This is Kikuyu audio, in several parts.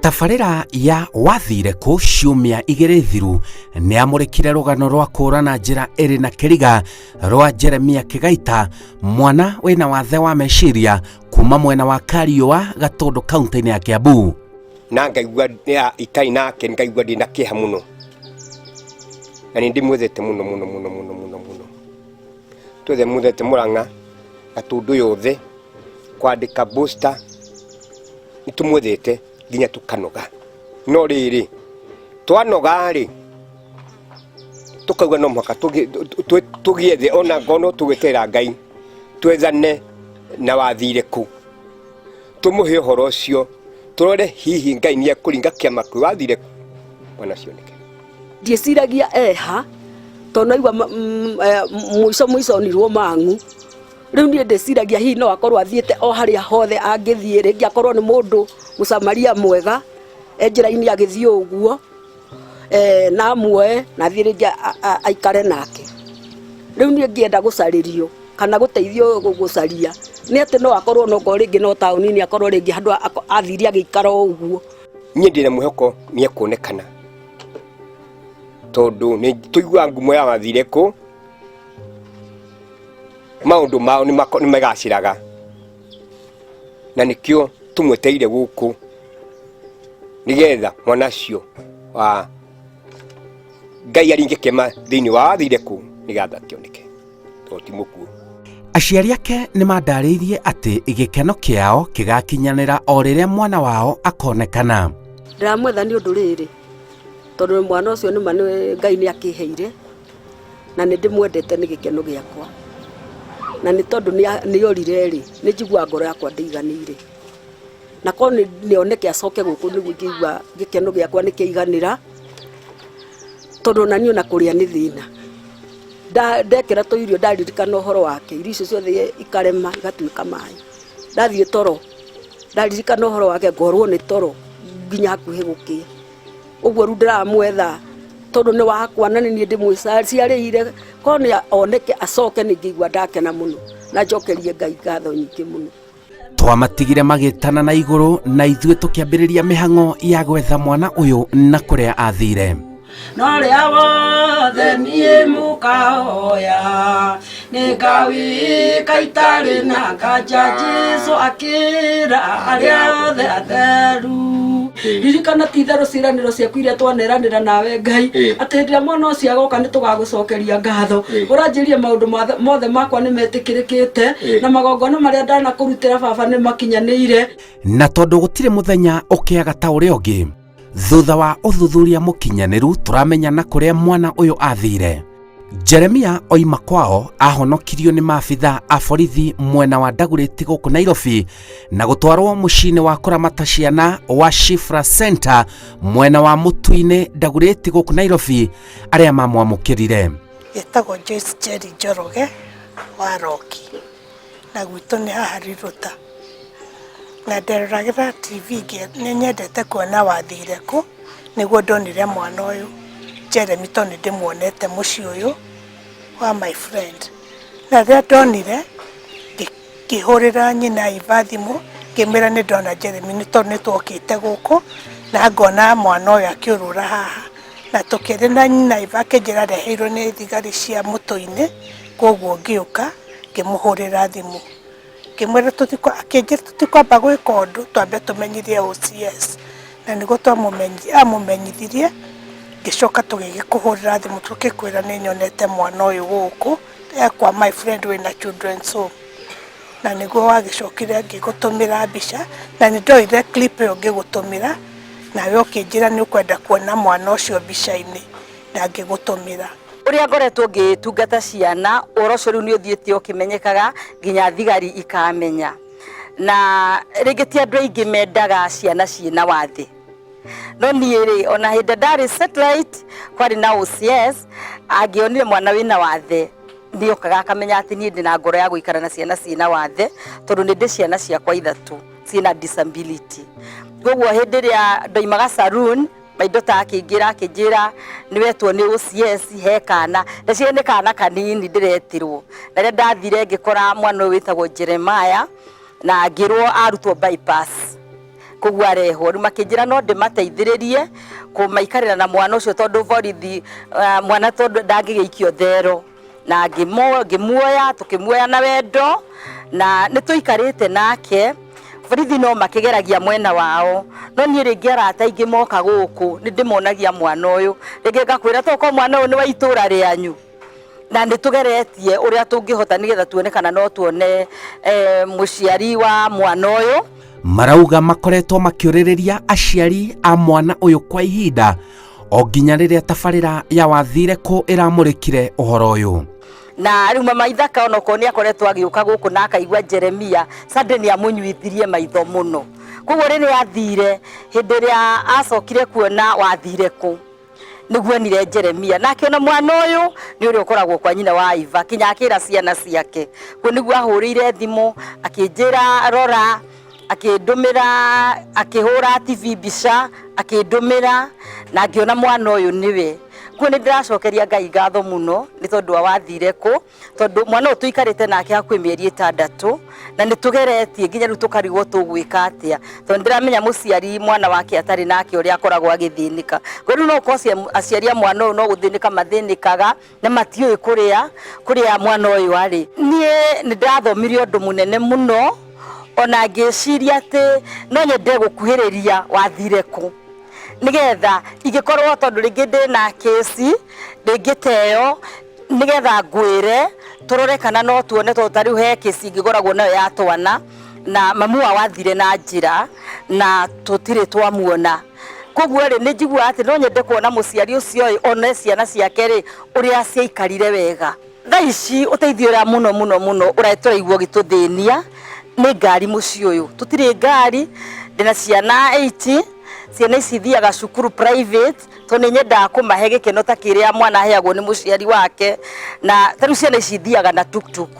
Tabarĩra ya Wathire Kũ ciumia igĩrĩ thiru nĩamũrĩkire rũgano rwa kũũra na njĩra ĩrĩ na kĩriga rwa Jeremia Kĩgaita, mwana wĩna wathe wa meciria kuma mwena wa Kariũa, Gatũndũ, kaunti-inĩ ya Kiambu. Na ngaigua itarĩ nake, ngaigua ndĩna kĩeha mũno, na nĩ ndĩmwendete mũno mũno mũno mũno mũno mũno. Twethe mwendete Mũrang'a, Gatũndũ yothe, kwandĩka booster nĩ tũmwendete nginya tũkanoga. No rĩrĩ, twanoga rĩ, tũkauga no mũhaka tũgĩethe, ona ngorwo no tũgweterera Ngai, twethane na wathire kũ, tũmũhe ũhoro ũcio, tũrore hihi Ngai nĩ ekũringa kĩama kwĩ wathire kũ, mwana ũcio oneke. Ndiĩciragia eha tondũ naigua mũico mũico onirwo mang'u. Rĩu niĩ ndĩciragia hihi no akorwo athiĩte o harĩa hothe angĩthiĩ, rĩngĩ akorwo nĩ mũndũ mũsamaria mwega e njĩra-inĩ agĩthiĩ ũguo, na amuoe na athiĩ rĩngĩ aikare nake. Rĩu niĩ ngĩenda gũcarĩrio kana gũteithio gũcaria nĩ atĩ no akorwo no korwo rĩngĩ no taũni-inĩ, akorwo rĩngĩ handũ athire agĩikara o ũguo. Niĩ ndĩna mwĩhoko nĩ ekuonekana, tondũ nĩ tũiguaga ngumo ya wathire kũ, maũndũ mao nĩ megacĩraga, na nĩkĩo tũmwetereire gũkũ nĩgetha mwana ũcio wa Ngai aringe kĩama thĩinĩ wa wathire kũ, nĩgetha akĩoneke tondũ ti mũkuũ. Aciari ake nĩ mandarĩirie atĩ gĩkeno kĩao kĩgakinyanĩra o rĩrĩa mwana wao akonekana. Ndĩramwetha nĩ ũndũ rĩrĩ, tondũ mwana ũcio nĩma nĩ Ngai nĩ akĩheire, na nĩ ndĩmwendete nĩ gĩkeno gĩakwa. Na nĩ tondũ nĩ orire rĩ, nĩ njiguaga ngoro yakwa ndĩiganĩire. Na korwo nĩ oneke acoke gũkũ nĩguo ingĩigua gĩkeno gĩakwa nĩ kĩaiganĩra, tondũ ona niĩ ona kũrĩa nĩ thĩna. Ndekĩra tũirio ndaririkana ũhoro wake, irio icio ciothe ikarema igatuĩka maĩ. Ndathiĩ toro, ndaririkana ũhoro wake ngorwo nĩ toro nginya hakuhĩ gũkĩa. Ũguo rĩu ndĩramwetha tondũ nĩ wakwa na nĩ niĩ ndĩmũciarĩire, korwo nĩ oneke acoke nĩ ingĩigua ndakena mũno na njokerie Ngai ngatho nyingĩ mũno. Twamatigire magĩtana na igũrũ na ithuĩ tũkĩambĩrĩria mĩhang'o ya gwetha mwana ũyũ na kũrĩa athire. No rĩa wothe niĩ mũkahoya nĩ ngawĩka itarĩ na nganja, Jesu akĩra arĩa othe atheru. Ririkana ti itherũ ciĩranĩro ciaku iria twaneranĩra nawe Ngai, atĩ hĩndĩ ĩrĩa mwana ũcio agoka nĩ tũgagũcokeria ngatho. Ũranjĩrire maũndũ mothe makwa nĩ metĩkĩrĩkĩte, na magongona marĩa ndanakũrutĩra baba nĩ makinyanĩire. Na tondũ gũtirĩ mũthenya ũkĩaga ta ũrĩa ũngĩ, thutha wa ũthuthuria mũkinyanĩru tũramenya na kũrĩa mwana ũyũ athire. Jeremia oima kwao ahonokirio nĩ maabitha a borithi mwena wa Dagoretti gũkũ Nairobi na gũtwarwo mũciĩ-inĩ wa kũramata ciana wa Shifra Center mwena wa Mũtui-inĩ Dagoretti gũkũ Nairobi arĩa mamwamũkĩrire. Etagwo Joyce Njeri Njoroge wa Roki, na gwitũ nĩ haha Riruta. Na nderoragĩra TV nĩ nyendete kuona wathire kũ, nĩguo ndonire mwana ũyũ Jeremy tondũ nĩ ndĩmuonete mũciĩ ũyũ wa my friend. Na rĩrĩa ndonire, ngĩhũrĩra nyina Eva thimũ, ngĩmwĩra nĩ ndona Jeremy nĩ tondũ nĩ twokĩte gũkũ na ngona mwana ũyũ akĩũrũra haha. Na tũkĩaria na nyina Eva akĩnjĩra areheirwo nĩ thigari cia mũtũ-inĩ, koguo ngĩũka ngĩmũhũrĩra thimũ. Ngĩmwĩra akĩnjĩra tũtikwamba gwĩka ũndũ twambe tũmenyithie OCS. Na nĩguo amũmenyithirie, ngĩcoka tũgĩgĩkũhũrĩra thimũ tũgĩkwĩra nĩ nyonete mwana ũyũ gũkũ, e kwa my friend wĩna children's home. Na nĩguo wagĩcokire ngĩgũtũmĩra mbica, na nĩ ndoire clip ĩyo ngĩgũtũmĩra, nawe ũkĩnjĩra nĩ ũkwenda kuona mwana ũcio mbica-inĩ, na ngĩgũtũmĩra. Ũrĩa ngoretwo ngĩtungata ciana, ũhoro ũcio rĩu nĩ ũthiĩte ũkĩmenyekaga nginya thigari ikamenya. Na rĩngĩ ti andũ aingĩ mendaga ciana ciĩna wathe. No niĩ rĩ, ona hĩndĩ ndarĩ satellite, kwarĩ na OCS, angĩonire mwana wĩna wathe, nĩ okaga akamenya atĩ niĩ ndĩna ngoro ya gũikara na ciana ciĩna wathe, tondũ nĩ ndĩ ciana ciakwa ithatũ ciĩna disability. Koguo hĩndĩ ĩrĩa ndoimaga saloon, my daughter akĩingĩra akĩnjĩra nĩ wetwo nĩ OCS he kana, ndeciria nĩ kana kanini ndĩretirwo. Na rĩrĩa ndathire ngĩkora mwana ũyũ wĩtagwo Jeremiah, na ngĩrwo arutwo bypass. Koguo arehwo rĩu makĩnjĩra no ndĩmateithĩrĩrie kũmaikarĩra na mwana ũcio tondũ borithi mwana tondũ ndangĩgĩikio thero. Na ngĩmuoya, tũkĩmuoya na wendo na nĩ tũikarĩte nake. Borithi no makĩgeragia mwena wao, no niĩ rĩngĩ arata aingĩ moka gũkũ nĩ ndĩmonagia mwana ũyũ, rĩngĩ ngakwĩra tokorwo mwana ũyũ nĩ wa itũra rĩanyu, na nĩ tũgeretie ũrĩa tũngĩhota nĩgetha tuone kana no tuone mũciari wa mwana ũyũ. Marauga makoretwo makĩũrĩrĩria aciari a mwana ũyũ kwa ihinda o nginya rĩrĩa tabarĩra ya Wathire Kũ ĩramũrĩkire ũhoro ũyũ. Na rĩu mama Ithaka onokorwo nĩ akoretwo agĩũka gũkũ na akaigua Jeremia, Sunday nĩ amũnyuithirie maitho mũno. Koguo rĩrĩa athire, hĩndĩ ĩrĩa acokire kuona Wathire Kũ, nĩguo onire Jeremia na akĩona mwana ũyũ nĩ ũrĩa ũkoragwo kwa nyina wa Iva, kinya akĩra ciana ciake. Koguo nĩguo ahũrĩire thimũ akĩnjĩra rora, akĩndũmĩra, akĩhũra TV mbica akĩndũmĩra, na ngĩona mwana ũyũ nĩwe. Koguo nĩ ndĩracokeria Ngai ngatho mũno nĩ tondũ wa Wathire Kũ, tondũ mwana ũyũ tũikarĩte nake hakuhĩ mĩeri 6 na nĩ tũgeretie nginya rĩu tũkarigwo tũgwĩka atĩa, tondũ ndĩramenya mũciari mwana wake atarĩ nake ũrĩa akoragwo agĩthĩnĩka. Koguo rĩu no ũkorwo aciari a mwana ũyũ no gũthĩnĩka mathĩnĩkaga na matiũĩ kũrĩa mwana ũyũ arĩ. Niĩ nĩ ndathomire ũndũ mũnene mũno, ona ngĩciria atĩ no nyende gũkuhĩrĩria Wathire Kũ, nĩgetha ingĩkorwo tondũ rĩngĩ ndĩna kĩci rĩngĩ ta ĩyo, nĩgetha ngwĩre tũrore kana no tuone, tondũ ta rĩu he kĩci ingĩkoragwo nayo ya twana na mamu wao athire na njĩra na tũtirĩ twamuona. Koguo rĩ, nĩ njiguaga atĩ no nyende kuona mũciari ũcio ĩ, one ciana ciake rĩ, ũrĩa ciaikarire wega. Thaa ici ũteithio ũrĩa mũno mũno mũno ũrĩa tũraigua ũgĩtũthĩnia nĩ ngari mũciĩ ũyũ. Tũtirĩ ngari, ndĩna ciana 8, ciana ici ithiaga cukuru private, tondũ nĩ nyendaga kũmahe gĩkeno ta kĩrĩa mwana aheagwo nĩ mũciari wake, na ta rĩu ciana ici ithiaga na tuktuk,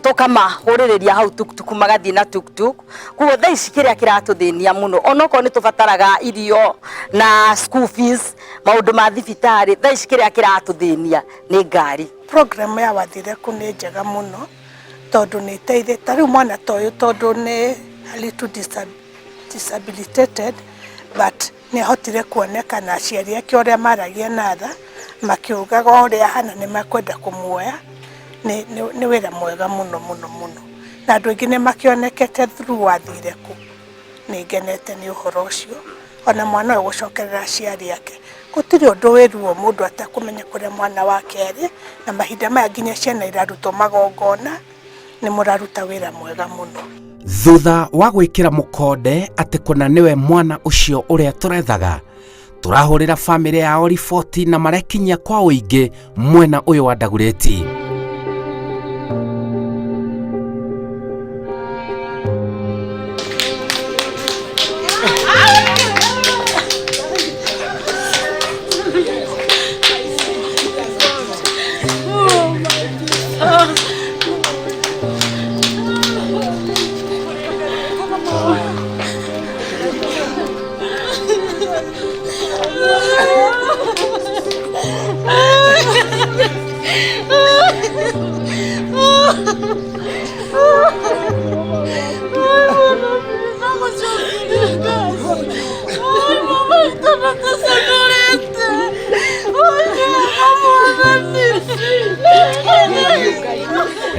tũkamahũrĩrĩria hau tuktuk magathiĩ na tuktuk. Koguo thaa ici kĩrĩa kĩratũthĩnia mũno, onokorwo nĩ tũbataraga irio na school fees, maũndũ ma thibitarĩ, thaa ici kĩrĩa kĩratũthĩnia nĩ ngari. Program ya Wathire Kũ nĩ njega mũno tondũ nĩ ĩteithĩtie, ta rĩu mwana ta ũyũ tondũ nĩ a little disabilitated but nĩ ahotire kuoneka na aciari ake ũrĩa maragia na tha makiugaga ũrĩa ahana nĩ mekwenda kũmuoya. Nĩ wĩra mwega mũno mũno mũno, na andũ aingĩ nĩ makĩonekete through Wathire Kũ. Nĩ ngenete nĩ ũhoro ũcio, ona mwana ũyũ gũcokerera aciari ake. Gũtirĩ ũndũ wĩ ruo mũndũ atekũmenya kũrĩa mwana wake arĩ, na mahinda maya nginya ciana irarutwo magongona, nĩ mũraruta wĩra mwega mũno. Thutha wa gwĩkĩra mũkonde atĩ kũna nĩwe mwana ũcio ũrĩa tũrethaga, tũrahũrĩra famĩlĩ yao riboti na marekinyia kwa ũingĩ mwena ũyũ wa Ndagurĩti.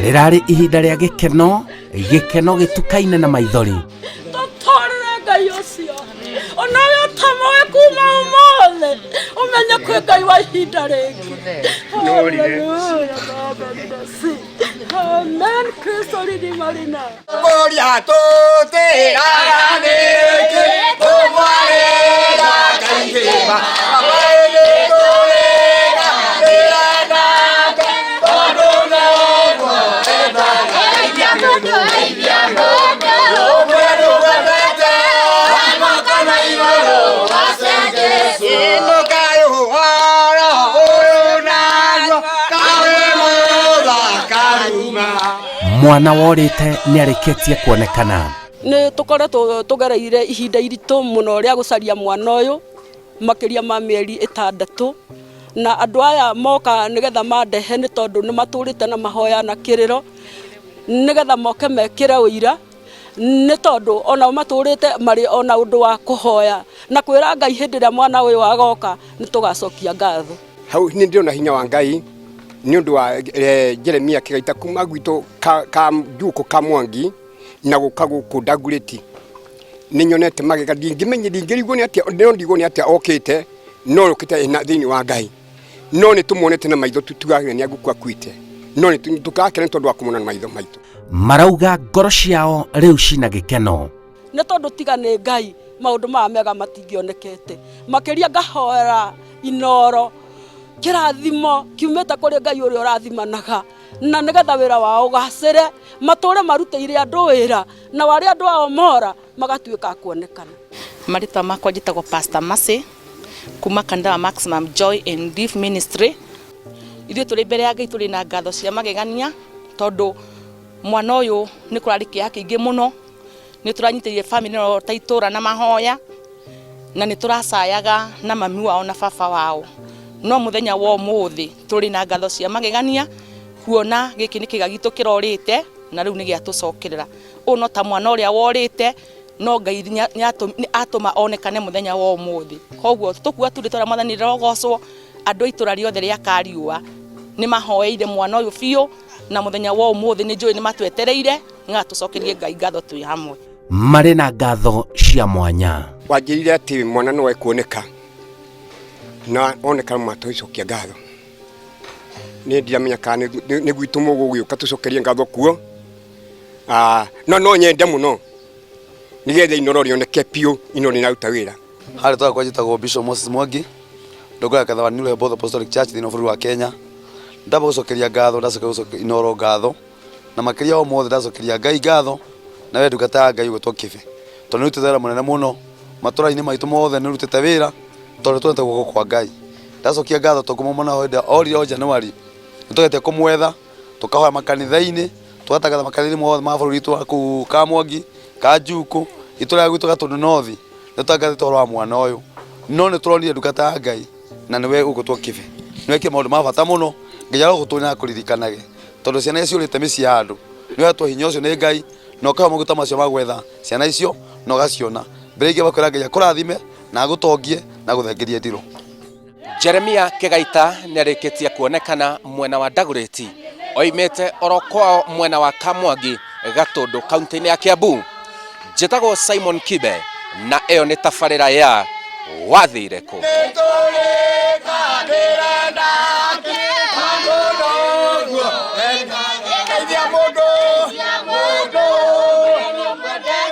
Rĩrarĩ ihinda rĩa gĩkeno, gĩkeno gĩtukaine na maithori. Tũtwarĩre Ngai ũcio onawe ũtamoe kuma ũmũthĩ ũmenye kwĩ Ngai wa ihinda rĩngĩ. Hallelujah, Baba, ndasi. Amen, Kristo ririmarina. Kũria tũtĩraga nĩkĩ tũmwarĩra Ngai kĩma abaĩ nĩ tũrĩganĩra nake tondũ noguo endaga. Ũmwe ndũgwendete wa moko na igũrũ wace Jesũ. Mũkaĩ ũhoro ũyũ naguo kaĩ mũthakaruma. Mwana worĩte nĩarĩkĩtie kuonekana. Nĩ tũkoretwo tũgereire ihinda iritũ mũno rĩa gũcaria mwana ũyũ makĩria ma mĩeri 6, na andũ aya moka nĩgetha mandehe nĩ tondũ nĩ matũrĩte na mahoya na kĩrĩro nĩgetha moke mekĩre ũira. Nĩ tondũ onao matũrĩte marĩ ona ũndũ wa kũhoya na kwĩra Ngai hĩndĩ ĩrĩa mwana ũyũ agoka nĩ tũgacokia ngatho. Hau nĩ ndĩrona hinya wa Ngai nĩ ũndũ wa Jeremia Kĩgaita kuma gwitũ ka Njuko ka Mwangi na gũka gũkũ Dagoretti. Nĩ nyonete magega, ndingĩmenya, ndingĩrigwo nĩ atĩa, no ndigwo nĩ atĩa okĩte, no okĩte ena thĩinĩ wa Ngai. No nĩ tũmuonete na maitho, tutigaga nĩ agũkua akuĩte, no nĩ tũrakena nĩ tondũ wa kũmuona na maitho maitũ. Marauga ngoro ciao rĩu cina gĩkeno. Nĩ tondũ tiga nĩ Ngai maũndũ maya mega matingĩonekete. Makĩria ngahoera Inoro kĩrathimo kiumĩte kũrĩ Ngai ũrĩa ũrathimanaga, na nĩgetha wĩra wao ũgacĩre, matũre marutĩire andũ wĩra, na warĩa andũ ao mora magatuĩka a kuonekana. Marĩtwa makwa njĩtagwo Pastor Mercy kuma kanitha wa Maximum Joy and Relief Ministry. Ithuĩ tũrĩ mbere ya Ngai tũrĩ na ngatho cia magegania tondũ mwana ũyũ nĩ kũrarĩ kĩeha kĩingĩ mũno. Nĩ tũranyitĩrĩire famĩlĩ ĩno ta itũra na mahoya na nĩ tũracayaga na mami wao na baba wao. No mũthenya wa ũmũthĩ tũrĩ na ngatho cia magegania kuona gĩkĩ nĩ kĩga gitũ kĩrorĩte na rĩu nĩ gĩatũcokerera. Ũyũ no ta mwana ũrĩa worĩte no Ngai nĩ atũma onekane mũthenya wa ũmũthĩ. Koguo tũkuga tu rĩtwa rĩa Mwathani rĩrogocwo, andũ a itũra rĩothe rĩa Kariũa nĩ mahoeire mwana ũyũ biũ na mũthenya wa ũmũthĩ nĩ njũĩ nĩ matwetereire nĩgetha tũcokerie Ngai ngatho twĩ hamwe. Marĩ na ngatho cia mwanya. Wanjĩrire atĩ mwana no ekuoneka na oneka matũcokia ngatho. Niĩ ndiramenya kana nĩ gwitũ mũgũgĩũka tũcokerie ngatho kuo. No no nyende mũno nĩgetha Inoro rĩoneke biũ, Inoro rĩraruta wĩra. Harĩ twakwa njĩtagwo Bishop Moses Mwangi, ndongoragia kanitha wa New Rehoboth Apostolic Church thĩinĩ wa bũrũri wa Kenya. Ndamba gũcokeria ngatho, ndacoka gũcokeria Inoro ngatho, na makĩria o mothe ndacokeria Ngai ngatho na we ndungata ya Ngai ũgwĩtwo Kĩbe, tondũ nĩ ũrutĩte wĩra mũnene mũno matũra-inĩ maitũ mothe, nĩ ũrutĩte wĩra tondũ nĩ tuonete guoko kwa Ngai. Ndacokia ngatho tondũ kuma mwana hĩndĩ ĩrĩa orire o January, nĩ tũgeretie kũmwetha, tũkahoya makanitha-inĩ, tũgatangatha makanitha-inĩ mothe ma bũrũri witũ wa kũu Kamwangi, Kanjukũ, itũra rĩa gwitũ Gatũndũ North, nĩ tũtangathĩte ũhoro wa mwana ũyũ. No nĩ tũronire ndungata ya Ngai na nĩwe ũgwĩtwo Kĩbe. Nĩ wekire maũndũ ma bata mũno, Ngai arogũtũũria na akũririkanage, tondũ ciana iria ciũrĩte mĩciĩ ya andũ, nĩ ũhetwo hinya ũcio nĩ Ngai, na ũkaheo maguta macio ma gwetha ciana icio na ũgaciona. Mbere ingĩ makwĩra Ngai akũrathime na agũtongie na agũthengerie ndirũ. Jeremia Kĩgaita nĩarĩkĩtie kuonekana mwena wa Dagoretti oimĩte oro kwao mwena wa Kamwangi Gatũndũ kaunti-inĩ ya Kiambu. Njĩtagwo Simon Kibe na ĩyo nĩ tabarĩra ya Wathire Kũ.